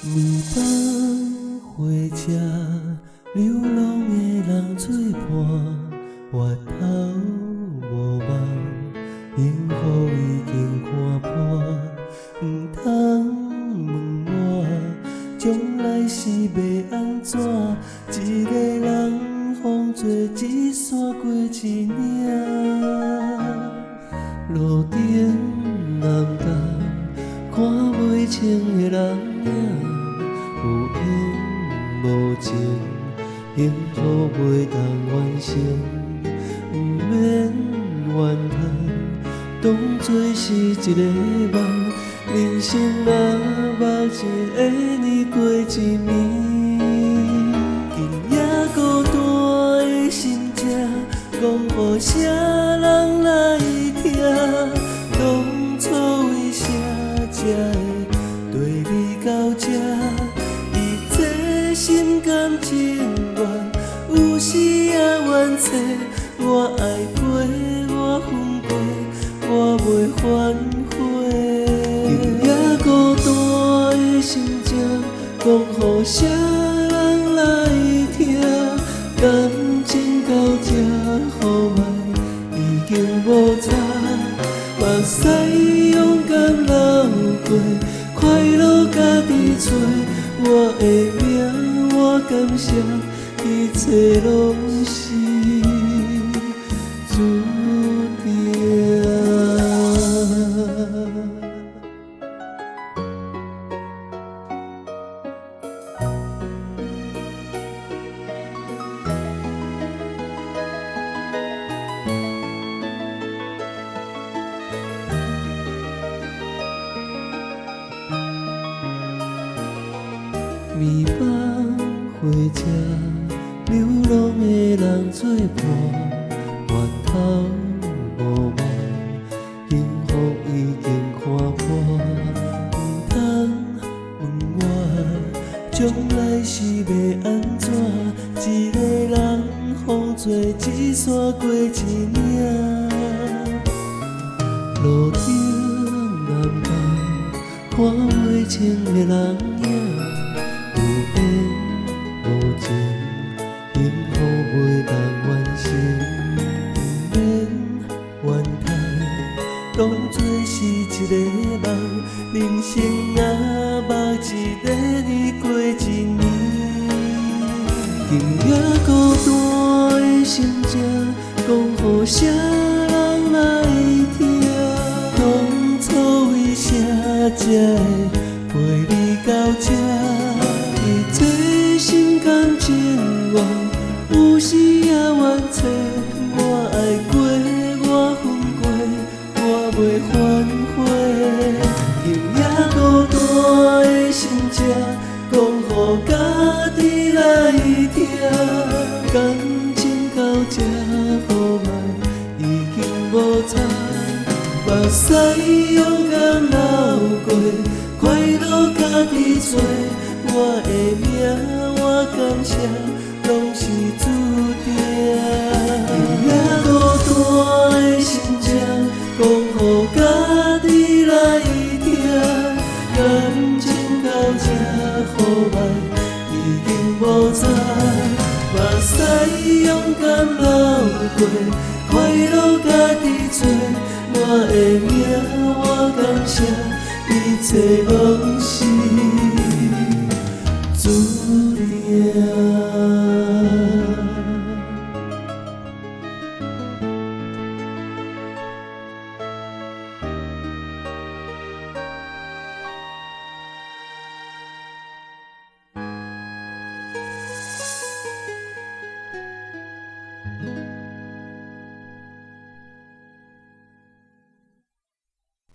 暝放火車，流浪的人做伴，回頭無望，幸福已經看破。毋通問我，將來是欲按怎？一个人風做一山過一嶺，路頂暗淡，看袂清的人影。有緣無情，幸福袂當完成，毋免怨嘆，當作是一个夢。人生若目一个年過一暝，今夜孤單的心情，講予啥人來聽？當初為啥才會綴你到這？一切心甘情願，有時也冤錯。我愛過，我分過，我袂反悔。今夜孤單的心情，講予啥人來聽？感情到這好䆀已經無差，目屎勇敢流過，快樂家己揣。我的命，我感謝，一切攏是注定。暝放火車，流浪的人做伴，回頭無望，幸福已經看破。毋通問我，將來是欲按怎？一个人風做一山過一嶺，路頂暗淡，看袂清的人影。有緣無情，幸福袂當完成，毋免怨嘆，當作是一个夢。人生啊，目一个年過一年，今夜孤單的心情，講予啥人來聽？當初為啥才會陪你到這？一切心甘情願，有時也冤錯。我愛過，我分過，我袂反悔。今夜孤單的心情，講予家己來聽。感情到這好䆀已經無差，目屎勇敢流過，快樂家己揣。我的命，我感謝，攏是注定。今夜孤單的心情，講予家己來聽。感情到這好䆀已經無差，目屎勇敢流過，快樂家己揣。我的命，我感謝，一切攏是注定。